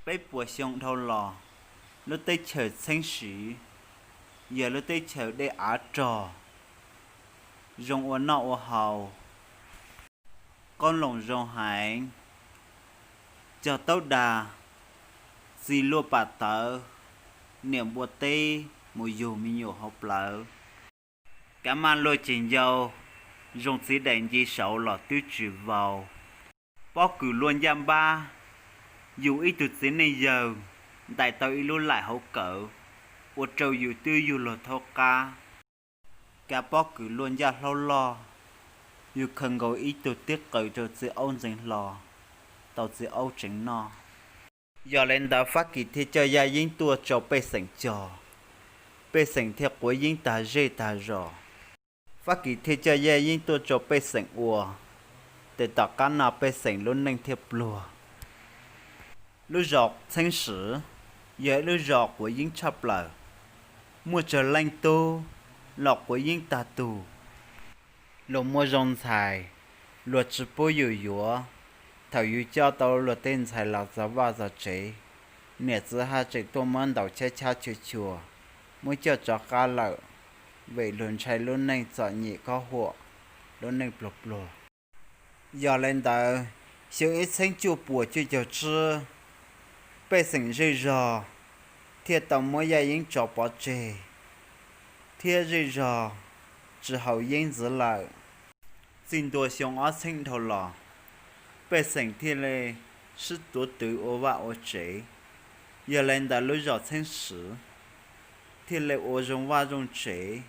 Peb puas xyoo dhau los, lub teb chaws Txheeb Siv yog lub teb chaws dej av rog, zoo ua noj ua haus, qoob loo zoo heev, cog taub dag, txi luaj pam tawv, niam npua teb mus yug me nyuam hauv plawv. Kav maj luaj ceg ncau, zoo txiv daim nci saud los twb tsis vau. Pob kws luaj ncaj npab, yus ib tug txiv neej yawg ntais tau ib lub laim hauv kawm, ua rau yus twb yug luag thaub qab. Kav pob kws luaj ncaj hlaub loj, yus khaws nkaus ib tug tib qws rau txiv aub ntxeev hlo, tau txiv aub tseev noj. Yog li ntawd Fab Kis thiaj coj yaj yeeb tuaj rau pej xeem cog, pej xeem thiaj quav yeeb tag zej tag zos. Fab Kis thiaj coj yaj yeeb tuaj rau pej xeem ua, tes tom qab no pej xeem lub neej thiaj pluag. Lub zos Txheeb Siv yog ib lub zos quav yeeb tshaj plaws, muaj tsawg leej tub los quav yeeb tag tug. Luag muaj zoo ntxhais, luag tsis pub yus yuav. Thaum yus coj tau luag tej ntxhais los txog vaj txog tsev, niam txiv haj tseem tuaj muab ntaus chab chab chua chua, muab coj rov qab lawm, vim luag ntshai lub neej txom nyem khaub huam, lub neej pluag pluag. Yog li ntawd, xyoo ib txheeb cuaj puas cuaj caug tsib, pej xeem zej zog thiaj tau muab yaj yeeb tso pov tseg, thiab zej zog tsis haus yeeb ntxiv lawm. Txij ntua xyoo ob txheeb dhau los, pej xeem thiaj li sib tuav twv ua vaj ua tsev. Yog li ntawd lub zos Txheeb Siv thiaj li ua zoo vaj zoo tsev,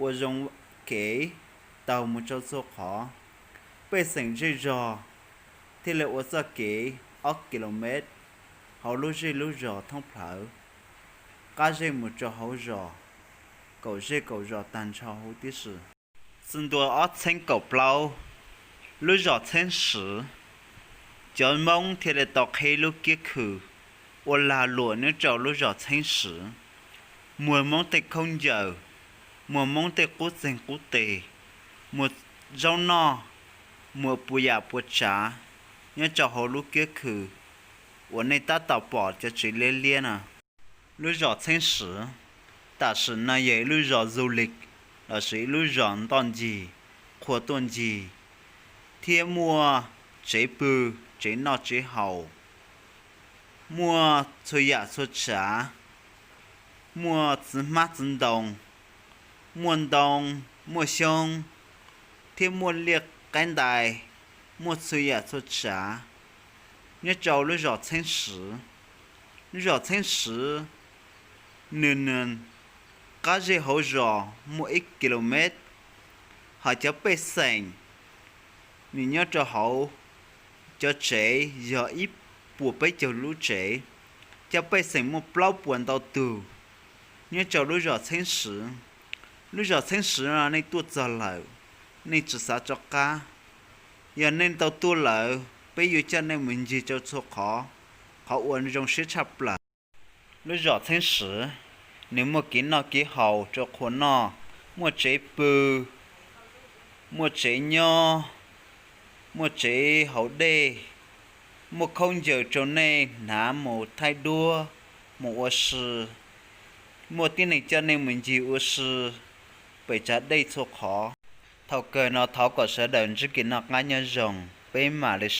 ua zoo kev taug mus rau txhua qhov. Pej xeem zej zog thiaj li ua txoj kev ob ki lo mev hauv lub zej lub zos thoob plaws, qab zej mus rau hauv zos, kaum zej kaum zos tag nrho huv tib si. Txij ntua ob txheeb kaum plaub, lub zos Txheeb Siv, cov Hmoob thiaj li tau qhib lub kiab khw ua lag luam nyob rau lub zos Txheeb Siv. Muag Hmoob tej khaub ncaws, muag Hmoob tej qub txeeg qub teg, muag zaub noj, muag puas yam puas tsav nyob rau hauv lub kiab khw uas nej tab tom pom cov tsev liab liab no. Lub zos Txheeb Siv tam sim no yog ib lub zos du lịch lossis ib lub zos ntoj ncig, qhua tuaj ncig, thiab muaj tsev pw, tsev noj tsev haus, muaj txhua yam txhua tsav, muaj txiv hmab txiv ntoo, muaj ntoo, muaj xyoob, thiab muaj liaj qaib ntais, muaj txhua yam txhua tsav nyob rau lub zos Txheeb Siv. Lub zos Txheeb Siv nws nws qab zej hauv zos muaj ib ki lo mev, hos cov pej xeem nws nyob rau hauv cov tsev yog ib puas peb caug lub tsev, cov pej xeem muaj plaub puas ntau tug nyob rau lub zos Txheeb Siv. Lub zos Txheeb Siv no nej tuaj txog lawm, nej tsis xav rov qab. Yog nej tau tuaj lawm, peb yuav coj nej mus ncig rau txhua qhov, qhov uas zoo siab tshaj plaws. Lub zos Txheeb Siv, nws muaj kev noj kev haus rau qhua noj, muaj tsev pw, muaj tsev nyob, muaj tsev haus dej, muaj khaub ncaws rau nej hnav mus thaij duab, mus ua si, muaj tib neeg coj nej mus ncig ua si pem tsav dej txhua qhov. Thaum kawg no thov kom sawv daws ntsib kev noj qab nyob zoo, peb mam li